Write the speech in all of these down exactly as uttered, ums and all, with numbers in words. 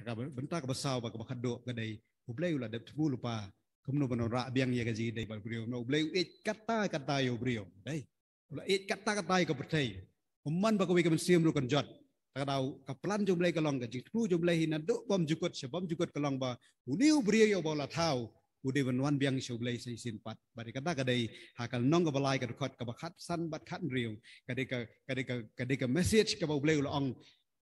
Ka bynta kaba saw bad kaba khatduh ka dei, U Blei u la dep thmu lypa kumno ban wanrah biang ïa ka jingïadei bad u briew. Namar U Blei u ïeit katta katta ïa u briew. Dei. U la ïeit katta katta ïa ka pyrthei. Ym man ba kawei ka mynsiem ruh kan jot. Te ka daw ka plan jong U Blei ka long, ka jingthmu jong U Blei hi naduh bymjukut sha bymjukut ka long ba une u briew ïa uba u la thaw u dei ban wan biang sha U Blei sa shisien pat. Bad ïa kata ka dei ha ka lynnong kaba lai, ka dkhot kaba khatsan bad khathynriew, ka dei ka, ka dei ka, ka dei ka message kaba U Blei u la ong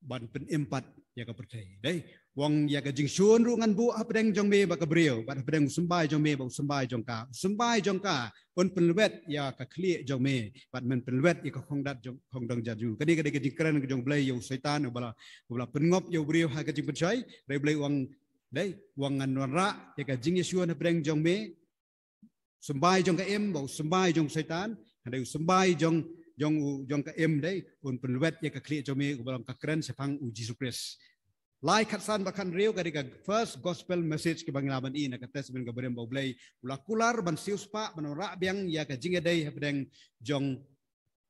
ban pynim pat ïa ka pyrthei. Dei, u ong ïa ka jingshun ruh ngan buh hapdeng jong me bad ka briew, bad hapdeng u symbai jong me bad u symbai jong ka. U symbai jong ka un pynlwet ïa ka khlieh jong me, bad men pynlwet ïa ka khongdat jong, khongdong jadu. Kane ka dei ka jingkren ka jong U Blei ïa u Soitan uba la, uba la pynngop ïa u briew ha ka jingpynshoi. Dei, U Blei u ong, dei, u ong ngan wanrah ïa ka jingïashun hapdeng jong me, symbai jong ka Im bad u symbai jong u Soitan. Hynrei u symbai jong, jong u, jong ka Im, dei, un pynlwet ïa ka khlieh jong me, uba long ka kren shaphang U Jisu Khrist. Lai khatsan bad khathynriew ka dei ka first gospel message kaba ngi lah ban i na ka Testament kaba rim, ba U Blei u la kular ban siewspah, ban wanrah biang ïa ka jingïadei hapdeng jong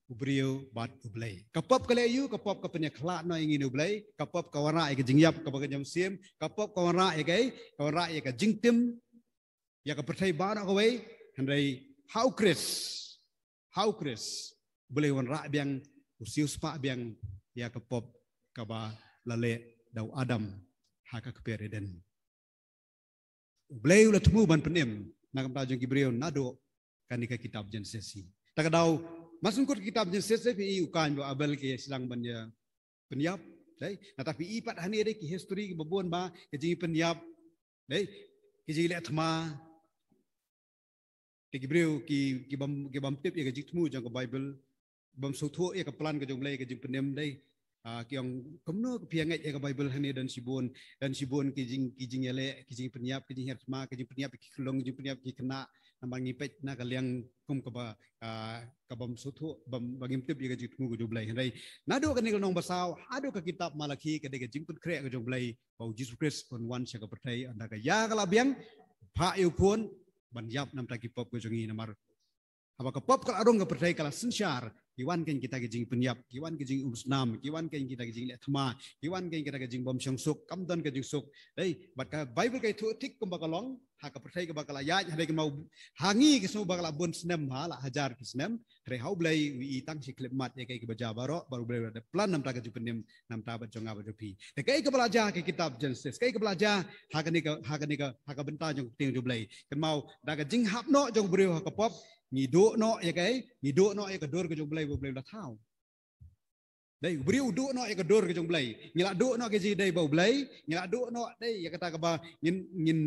u briew bad U Blei. Ka pop ka leh aïu? Ka pop ka pynïakhlad noh ïa ngi na U Blei. Ka pop ka wanrah ïa ka jingïap kaba kynja mynsiem. Ka pop ka wanrah ïa kaei? Ka wanrah ïa ka jingtim ïa ka pyrthei baroh kawei. Hynrei ha U Khrist, ha U Khrist, U Blei u wanrah biang, u siewspah biang ïa ka pop kaba la leh da u Adam ha ka kper Eden. U Blei u la thmu ban pynim na ka bynta jong ki briew naduh kane ka kitab Genesis hi. Te ka daw, mar shu kut ka kitab Genesis, phi i u Kain bad u Abel ki sdang ban ïa pynïap. Dei, nangta phi i pat hangne, dei, ki history kiba bun ba ka jingpynïap, dei, ka jingleh thma. Te ki briew ki, ki bym, ki bym tip ïa ka jingthmu jong ka Bible, bym sngewthuh ïa ka plan ka jong U Blei ka jingpynim, dei. Ah, ki ong kumno phi ïa ngeit ïa ka Bible hangne, don shibun, don shibun ki jing, ki jingïaleh, ki jingpynïap, ki jingher thma, ki jingpynïap ki khyllung, ki jingpynïap ki khynnah. Namar ngi peit na ka liang kum kaba, ah, ka bym sngewthuh, bym, ba ngim tip ïa ka jingthmu ka jong U Blei. Hynrei naduh kane ka lynnong basaw haduh ka kitab Malakhi ka dei ka jingpynkhreh ka jong U Blei ba U Jisu Khrist un wan sha ka pyrthei, ynda ka ïa ka la biang, phah ïa u Khun ban ïap na ka bynta ki pop ka jong ngi. Namar haba ka pop ka la rung, ka pyrthei ka la synshar, ki wan kein kita ki jingpynïap, ki wan ki jingumsnam, ki wan kein kita ki jingleh thma, ki wan kein kita ki jingbymshong suk, kam don ka jingsuk. Dei, bad ka Bible ka ïathuh thik kumba ka long ha ka pyrthei kaba ka la ïaid. Hynrei kynmaw, ha ngi ki sngew ba ka la bun snem, ha la hajar ki snem. Hynrei ha U Blei u i tang shi khyllipmat ïa kaei kaba jia baroh, bad U Blei u la dep plan na ka bynta ka jingpynim na ka bynta bad jong nga bad jong phi. Te kaei kaba la jia ha ka kitab Genesis, kaei kaba la jia ha kane ka, ha kane ka, ha ka bynta jong ka ktien jong U Blei? Kynmaw, da ka jinghap noh jong u briew ha ka pop, ngi duh noh ïa kaei? Ngi duh noh ïa ka dur ka jong U Blei ba U Blei u la thaw. Dei, u briew u duh noh ïa ka dur ka jong U Blei. Ngi la duh noh ka jingïadei bad U Blei, ngi la duh noh, dei, ïa kata kaba ngin, ngin,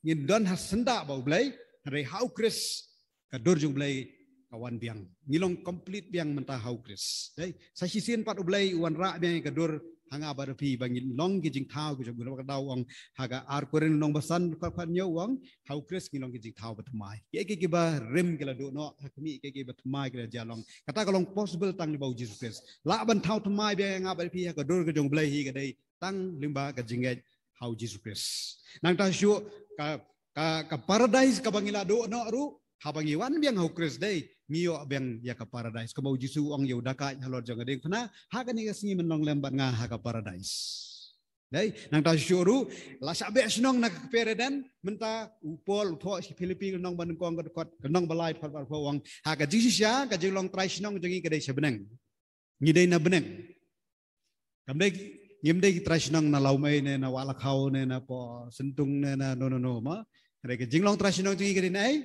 ngin don ha syndah bad U Blei. Hynrei ha U Khrist ka dur jong U Blei ka wan biang. Ngi long complete biang mynta ha U Khrist. Dei, sa shisien pat U Blei u wanrah biang ïa ka dur ha nga bad ha phi ba ngin long ki jingthaw ka jong U Blei. Ka daw ong ha ka Ar Korinth lynnong basan, khat, khathynñiew, u ong ha U Khrist ngi long ki jingthaw bathymmai. Kiei kiei kiba rim ki la duh noh, ha khmih kiei kiei bathymmai ki la jia long. Kata ka long possible tang lyngba U Jisu Khrist. Lah ban thaw thymmai biang ïa nga bad phi ha ka dur ka jong U Blei hi ka dei tang lyngba ka jingngeit ha U Jisu Khrist. Nangta shuh ka, ka, ka paradise kaba ngi la duh noh ruh, haba ngi wan biang ha U Khrist, dei, ngi ïoh biang ïa ka paradise. Kaba U Jisu u ong ïa u dakaid halor jong ka diengphna, ha kane ka sngi men long lem bad nga ha ka paradise. Dei, nangta shuh ruh, la shah beh shnong na ka kper Eden, mynta u Paul u thoh sha ki Philippi lynnong ba nyngkong, ka dkhot, ka lynnong ba lai, dkhot ba arphew, u ong ha ka jingshisha ka jinglong trai shnong jong ngi ka dei sha bneng. Ngi dei na bneng. Kam dei, ngim dei ki trai shnong na Lawmei ne na Wahlakhaw ne na Pohsyntung ne na, no, no, no, ma. Ka dei ka jinglong trai shnong jong ngi ka dei na ei?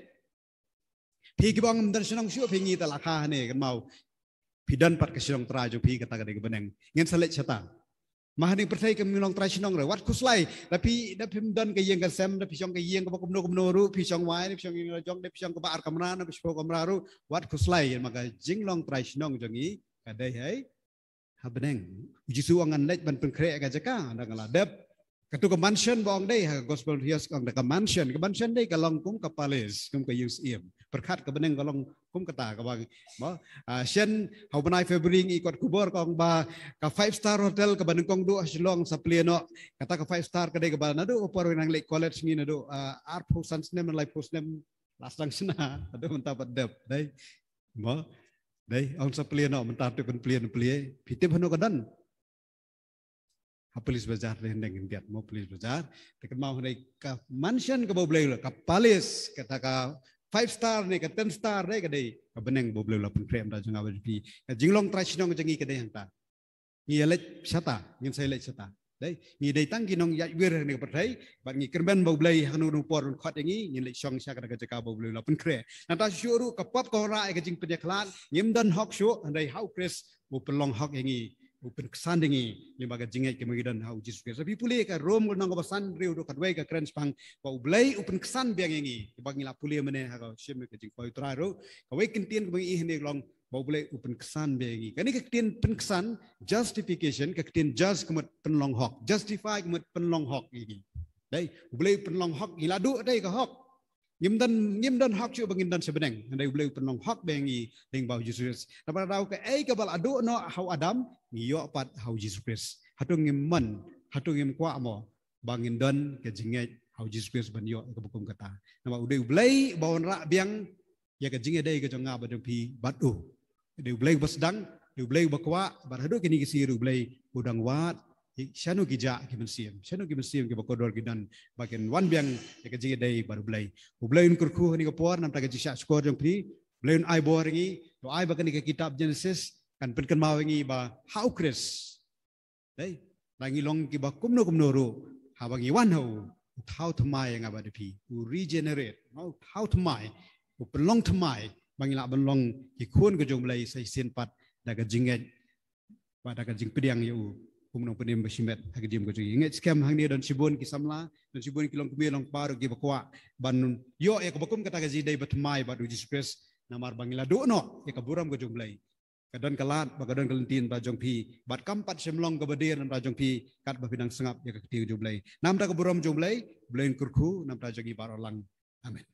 Phi kiba ong ym don shnong shuh, phi ngi ta la kha hangne, kynmaw. Phi don pat ka shnong trai jong phi, kata ka dei ka bneng. Ngin sa leit shata. Ma hangne pyrthei kam long trai shnong re, wat khuslai. Da phi, da phim don ka ïing ka sem, da phi shong ka ïing kaba kumno kumno ruh, phi shong wai, da phi shong ïing la jong, da phi shong kaba ar kamra, da phi shong kamra ruh, wat khuslai. Ma ka jinglong trai shnong jong ngi ka dei hei ha bneng. U Jisu u ong ngan leit ban pynkhreh ka jaka, da nga la dep. Katu ka mansion ba ong dei ha ka Gospel Mathaios, ka ong da ka mansion. Ka mansion dei ka long kum ka palace, kum ka ïing syiem. Pyrkhat ka bneng ka long kum kata kaba, mo, ah, shen ha u bnai February ngi kot khubor ka ong ba ka five star hotel kaba nyngkong duh ha Shillong sa plie noh. Kata ka five star ka dei kaba naduh u por nang leit college ngi naduh, ah, arphew san snem, laiphew snem la sdang shna, naduh mynta pat dep, dei. Mo, dei, ong sa plie noh, mynta tip ban plie, plie. Phi tip hano ka don? Police Bazar, te hynrei ngin biat mo Police Bazar. Te kynmaw hynrei ka mansion kaba U Blei u la, ka palace, kata ka five star ne ka ten star ne ka dei ka bneng ba U Blei u la pynkhreh mynta jong nga bad jong phi. Ka jinglong trai shnong jong ngi ka dei hangta. Ngi ïaleit shata, ngin sa ïaleit shata. Dei, ngi dei tang ki nongïaid wir ha kane ka pyrthei, bad ngi kyrmen ba U Blei ha kano kano por un khot ïa ngi, ngin leit shong sha kata ka jaka ba U Blei u la pynkhreh. Nangta shuh ruh ka pop ka wanrah ïa ka jingpynïakhlad, ngim don hok shuh, hynrei ha U Khrist u pynlong hok ïa ngi, u pynksan ïa ngi lyngba ka jingngeit kaba ngi don ha U Jisu Khrist. Phi pule ka Rom ka lynnong kaba san, hynriew haduh khatwei, ka kren shaphang ba U Blei u pynksan biang ïa ngi. Ba ngi la pule mynne ha ka shim ka jingpoi U Trai ruh, kawei ka kyntien kaba ngi ïohi hangne ka long ba U Blei u pynksan biang ïa ngi. Kane ka ktien pynksan, justification, ka ktien judge ka mut pynlong hok, justify ka mut pynlong hok ïa ngi. Dei, U Blei u pynlong hok, ngi la duh dei ka hok. Ngim don, ngim don hok shuh ba ngin don sha bneng. Hynrei U Blei u pynlong hok biang ïa ngi lyngba U Jisu Khrist. Namar lada kaei kaba la duh noh ha u Adam, ngi ïoh pat ha U Jisu Khrist. Hato ngim mon, hato ngim kwah mo ba ngin don ka jingngeit ha U Jisu Khrist ban ïoh ïa kaba kum kata? Namar u dei U Blei ba wanrah biang ïa ka jingïadei ka jong nga bad jong phi bad u. Dei U Blei uba sdang, dei U Blei uba kwah, bad haduh kine ki sngi ruh U Blei u dang wad shano ki jah ki mynsiem, shano ki mynsiem kiba kordor ki don ba kin wan biang ïa ka jingïadei bad U Blei. U Blei un kyrkhu ha kane ka por namar ka jingshah shkor jong phi. U Blei un ai bor ïa ngi, to ai ba kane ka kitab Genesis kan pynkynmaw ïa ngi ba ha U Khrist. Dei, la ngi long kiba kumno kumno ruh, haba ngi wan ha u, u thaw thymmai ïa nga bad phi, u regenerate, u thaw thymmai, u pynlong thymmai ba ngi lah ban long ki khun ka jong U Blei sa shisien pat da ka jingngeit bad da ka jingpdiang ïa u kum u nongpynim bashimet ha ka jingim ka jong ngi. Ngeit skhem hangne don shibun ki samla, don shibun ki longkmie longkpa ruh kiba kwah ban ïoh ïa kaba kum kata ka jingïadei bathymmai bad U Jisu Khrist, namar ba ngi la duh noh ïa ka burom ka jong U Blei. Ka don ka lad bad ka don ka lynti namar jong phi, bad kam pat shym long kaba dier namar jong phi katba phi dang sngap ïa ka ktien jong U Blei. Namar ka burom jong U Blei, U Blei un kyrkhu namar jong ngi baroh lang. Amen.